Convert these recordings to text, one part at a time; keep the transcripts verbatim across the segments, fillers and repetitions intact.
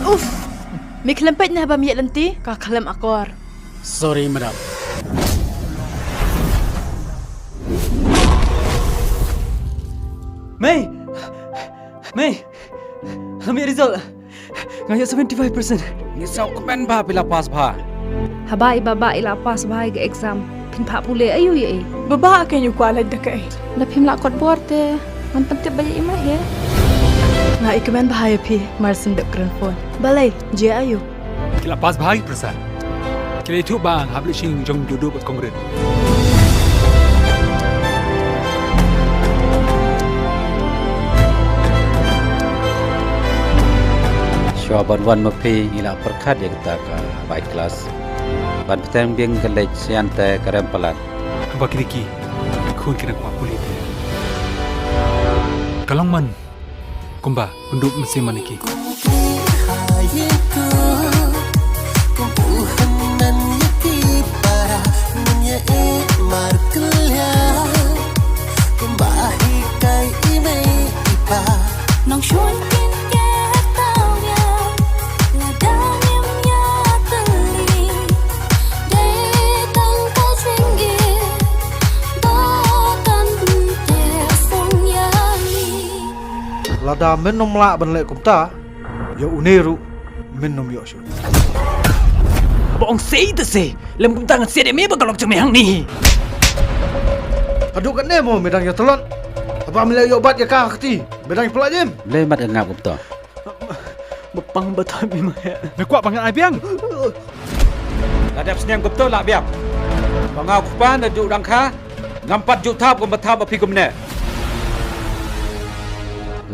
Uff. Me khlem peit ne haba me ïaid lynti, ka khlem akor. Sorry, madam. Mei! Mei! Hami result. Nga ïoh seventy-five percent. Ngi sngewkmen ba phi la pass bha. Haba i Baba i la pass bha ïa ka exam, phin phah pule aïu ïa i? Baba, ka ïa u kwah leit da kaei? Da phim lah kot bor te ngan pyntip ba ïa i ma he. Nga i kmen bha ïa phi, mar syn dep kren phone. Balei, jia aïu? Ki la pass bha ki pyrsa. Ki la ïathuh ba nga hap leit sha ïing jong Dudu bad Kong Rit. Shuwa ban wan ma phi ngi la pyrkhat ïa kata ka bai klas ban bteng biang ka leit sha ïan te ka rem palat. Haba kine ki khun ki nang kwah pule te ka long man kumba pynduh mynsiem man ki. Nong shun kin ke tau ya, lada ngim ya teli, dei tang ka jingim, ba kan te song ya ni. Lada men ym lah ban leh kumta, ïa une ruh men ym ïoh shuh. Ba ong sei te sei, lem kumta ngan sei de me ba ka lok jong me hangne. Haduh katne mo me dang ïa tlot. Haba me la ïoh bat ïa ka kti, me dang ïa pynlait im. Lei mat ngap kumta. Ba pang ba thoi me ma he. Me kwah ba ngan ai biang. Lada phi sniang kumta lah biang. Ba nga u kpa naduh dang kha ngam pat ju thap kumba thap ma phi kumne.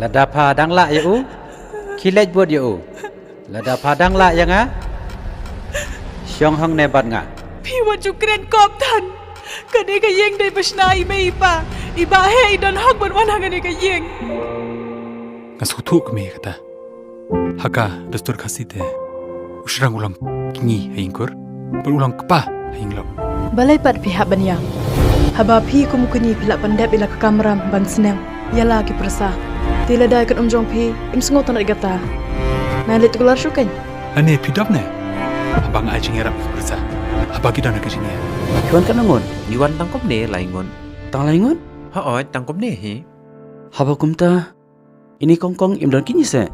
Lada pha dang lah ïa u, khie leit bud ïa u. Lada pha dang lah ïa nga, shong hangne bad nga. Phi wat ju kren kop than. Kane ka ïing dei ba shna i mei i pa. I Bah he i don hok ban wan ha kane ka ïing. Nga sngewthuh kmie kata. Ha ka dustur Khasi te u shynrang u long kñi ha ïing kur bad u long kpa ha ïing lok. Balei pat phi hap ban ïam? Haba phi kum u kñi phi lah pyndep ïa la ka kamram ban snem ïa la ki pyrsa. Te lada i kynum jong phi im sngewtynnat ïa kata, nai leit kular shuh kein. Lane phi dap ne? Haba nga ai jingïarap ïa ki pyrsa, haba ki don ha ka jingïa. Phi wan katno ngut? Ngi wan tang kumne, lai ngut. Tang lai ngut? Hooid, tang kumne hi. Haba kumta, ine Kong Kong im don kñi seh?